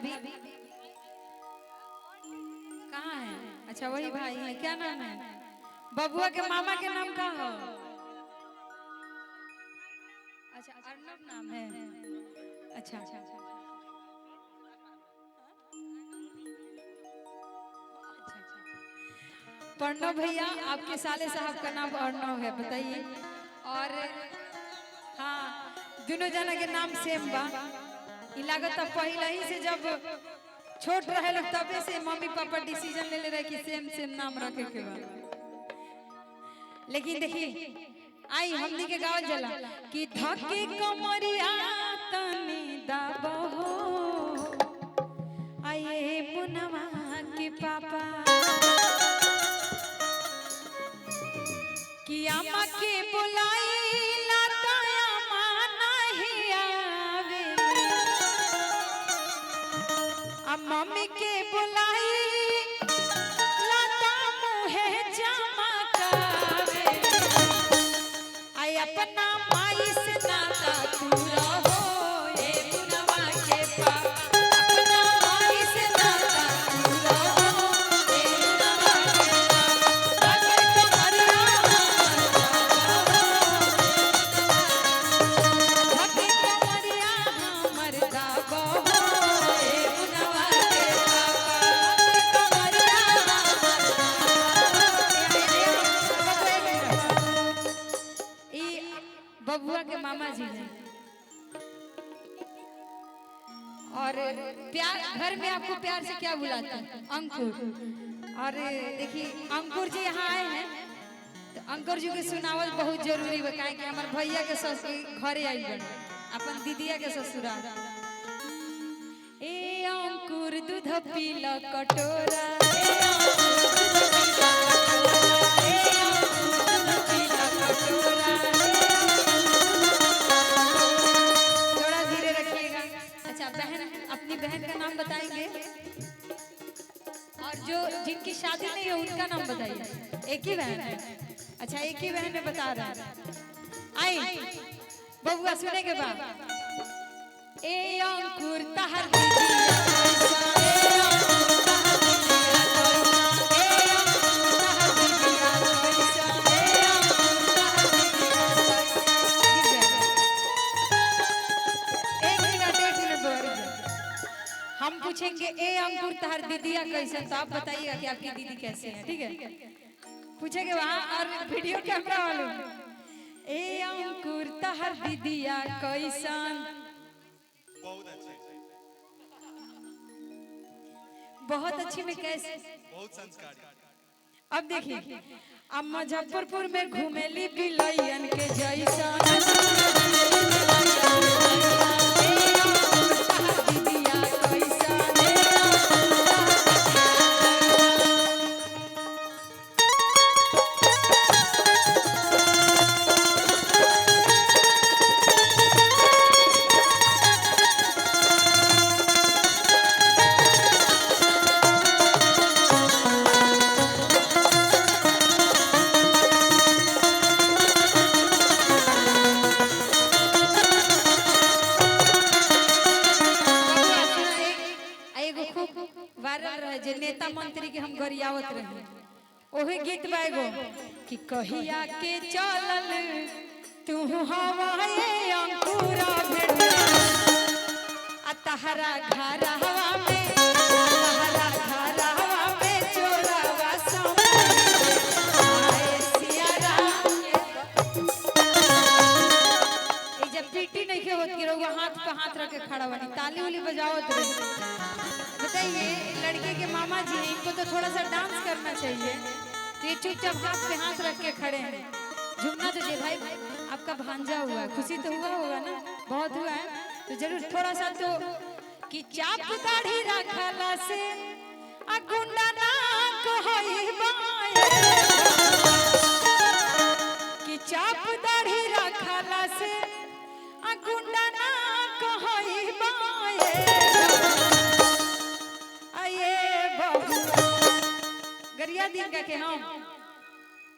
भाभी कहाँ है? अच्छा वही भाई है, क्या नाम है बबुआ के मामा के नाम का हो? अच्छा अर्णव नाम है। अच्छा अच्छा, प्रणव भैया आपके साले साहब का नाम अर्णव है, बताइए। और हाँ दोनों जना के नाम सेम बा। ई लागत पहले ही से जब छोट रहे लोग तबे से मम्मी पापा डिसीजन ले ले रहे कि सेम सेम नाम रखे के बा। लेकिन देखिए आई हमनी के गावल जला कि धके कमरिया तनी दाबो आये मुनवा के पापा कि आमा के बुलाई लाता आमा नहीं आवे, आ मम्मी के बुलाई लाता मुहे चमकावे, आई अपना माई से नाता तू रहो ए मुनवा के पापा, अपना माई से नाता तू रहो ए मुनवा के पापा, धके कमरिया धके कमरिया हमर दाबो ए मुनवा के पापा, कमरिया ई बबुआ के मामा जी हैं। और प्यार घर में आपको प्यार से क्या बुलाते हैं? अंकुर। और देखिए अंकुर जी यहाँ आए हैं तो अंकुर जी के सुनावल बहुत जरूरी बा, काहे कि हमार भैया के ससुर घरे आई बन अपन दीदिया के ससुराल। ए अंकुर दूध पीला कटोरा, ए अंकुर दूध पीला कटोरा, ए अंकुर दूध पीला कटोरा। थोड़ा धीरे रखिएगा। अच्छा बहन अपनी बहन का नाम बताएंगे और जो जिनकी शादी नहीं है उनका नाम बताइए। एक ही बहन है? अच्छा एक ही बहन में बता रहा है। आई बबुआ सुने के बाद ए अंकुर तहर दीदिया कैसा, ए अंकुर तहर दीदिया कैसा, ए अंकुर तहर दीदिया कैसा, ए अंकुर तहर दीदिया कैसा। गिर जाएगा। एक मिनट एक मिनट बबुआ, रुक जाओ। हम पूछेंगे ए अंकुर तहर दीदिया कैसे, तो आप बताइएगा कि आपकी दीदी कैसे है, ठीक है? पूछेंगे वहाँ और वीडियो कैमरा वालों। ए अंकुर तहर दीदिया कैसन, बहुत अच्छे, बहुत अच्छी में कैसे, बहुत संस्कारी। अब देखिए अब मुजफ्फरपुर में घूमेली बिलैयन के जैसा, दीदिया कैसा, एगो खूब वायरल रहे जे नेता मंत्री के हम गरियावत रहे, ओही गीत बा एगो कि कहिया के चलल तू हवाए अंकुरा भेटा, आ तहरा घरवा में, तहरा घरवा में चोरावा आए सियारा। ए जब पीटी नहीं के होत कि रउआ हाथ पे हाथ रख के खड़ा बनी ताली उली बजावत रहे। बताइए लड़के के मामा जी हैं, इनको तो थोड़ा सा डांस करना चाहिए, तो ये चुपचाप हाथ पे हाथ रख के खड़े हैं। झूमना तो चाहिए भाई, आपका भांजा हुआ है, खुशी तो हुआ होगा ना, बहुत हुआ है तो जरूर थोड़ा सा तो कि चाप दाढ़ी रखला से आ गुंडा ना कहई बाए, कि चाप दाढ़ी रखला से आ गुंडा ना कहई बाए। आये बाबू गरिया दिन का के हम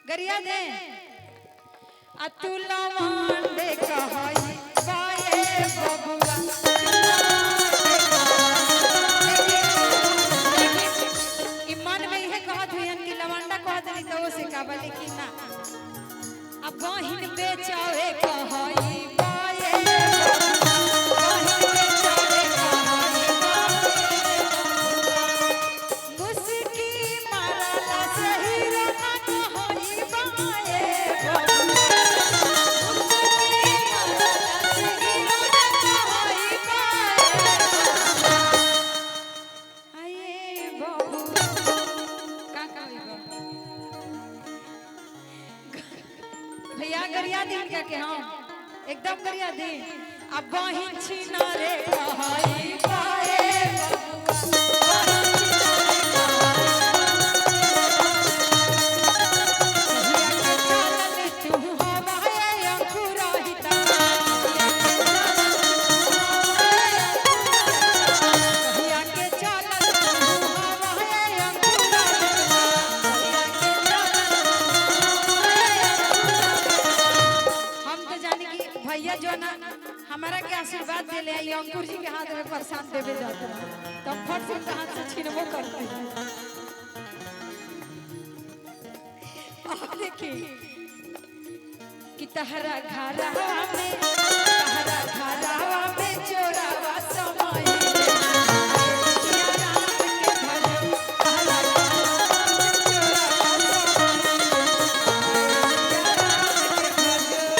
गरिया दे आ तू लवांडे कहई बाए बबुआ, तू लवांडे कहई। अब बहिन बेचावे कहई पाए बहिन बेचावे कहई पाए। मुस्की मारला से हीरो ना कहई बाए बबुआ। मुस्की मारला से हीरो ना कहई बाए। आए बबुआ। का कहई बा? भैया गरिया दी क्या के हम एकदम गरिया दी। अब बहिन छिना रे कहई पाए बबुआ, बहिन छिना रे कहई। कहिया के चलल तू हवाए अंकुरहिता। कहिया के चलल तू हवाए अंकुरहिता। कहिया के चलल हम तो जाने कि भैया जो ना हमारा के आशीर्वाद दे ले आई अंकुर जी के हाथ में प्रसाद देवे जाते हैं तो हम फट से उनका हाथ से छीनबो करते हैं। और देखिए कि तहरा घरवा में, तहरा घरवा में चोरावा समाई सिया राम के भजन। तहरा घरवा में चोरावा समाई सिया राम के भजन।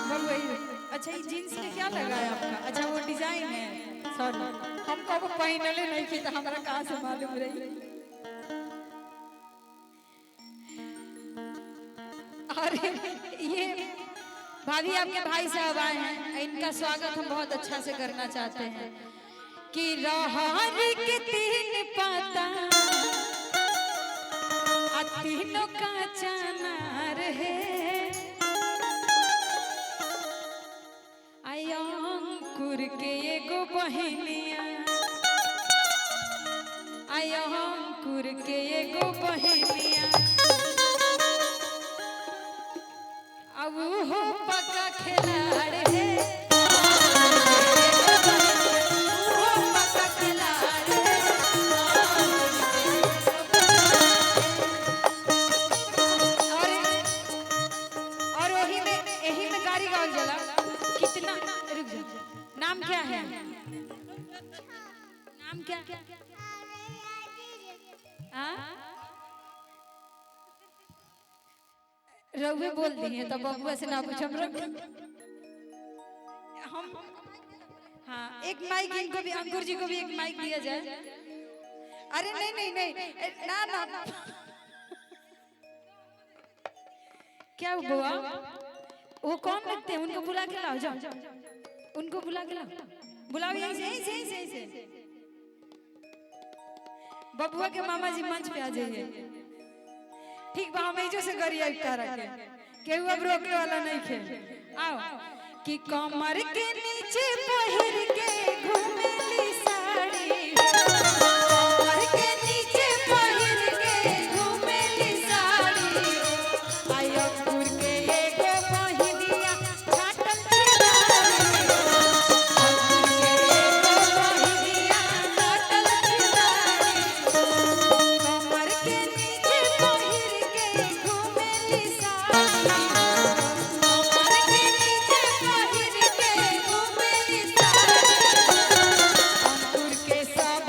बाबू अच्छा ये जीन्स में क्या लगा है आपका? अच्छा वो डिजाइन है, सॉरी हम कबो पहनले नहीं की तो हमरा कहाँ से मालूम रही। और ये भाभी आपके भाई साहब आए हैं, इनका स्वागत हम बहुत अच्छा से करना चाहते हैं कि रहर के तीन पाता आ तीनों का चनार है। आई अंकुर के एगो बहिनिया, आई अंकुर के एगो बहिनिया, अब हो पक्का खिलाड़ है। वो पक्का खिलाड़ है। और वही में यही में गाड़ी गावल जाला। कितना रुक जा, नाम क्या है? नाम क्या? हाँ रघुवे बोल दिए तो बबुआ से ना पूछम हम। हाँ एक माइक इनको भी, अंकुर जी को भी एक माइक दिया जाए। अरे नहीं नहीं नहीं ना ना, क्या बुआ वो कौन लगते हैं? उनको बुला के लाओ, जाओ उनको बुला के लाओ, बुलाओ यहीं से यहीं से यहीं से यहीं से। बबुआ के मामा जी मंच पे आ जाइए। ठीक बा, हम एजो से गरिया उतारा के केहू अब रोके वाला नहीं खे। आओ कि कमर के नीचे पहिर के घूमेली साड़ी, कमर के नीचे पहिर के घूमेली साड़ी। आई अंकुर के एगो बहिनिया छाटल छिनारी, अंकुर के एगो बहिनिया छाटल छिनारी। कमर के नीचे पहिर के घूमेली साड़ी, कमर के नीचे पहिर के घूमेली साड़ी। अंकुर के सब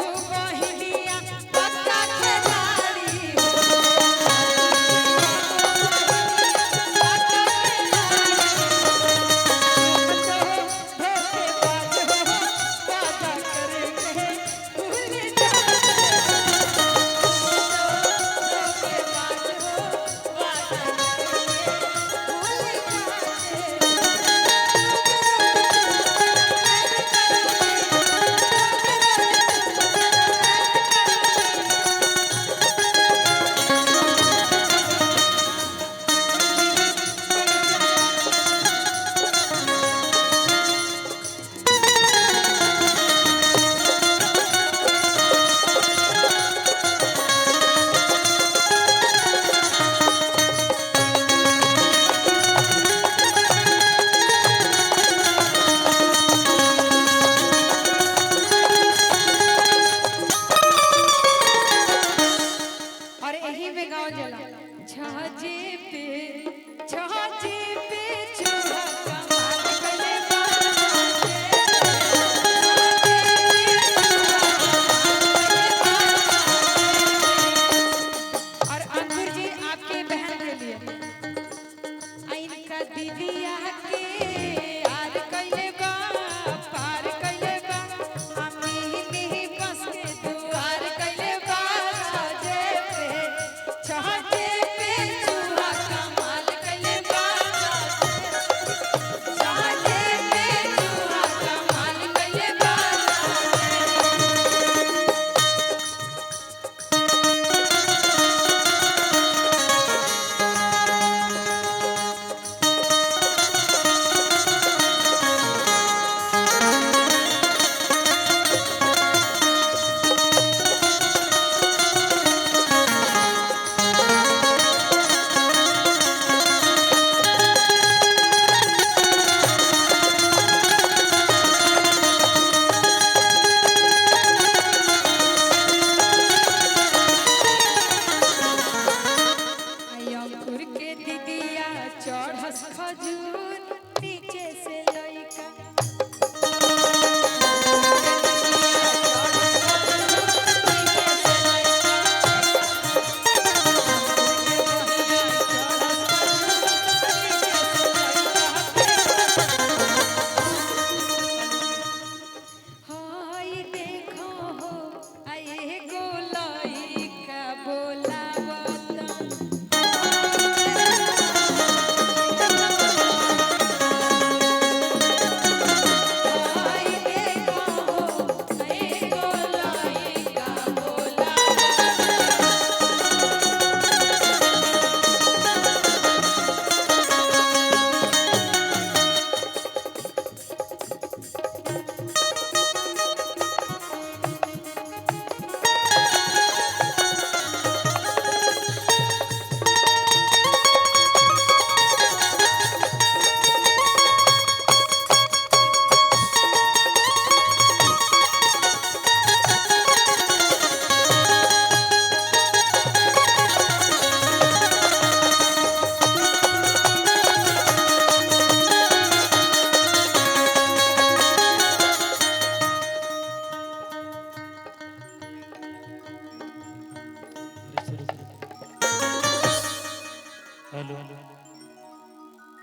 हेलो।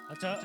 अच्छा।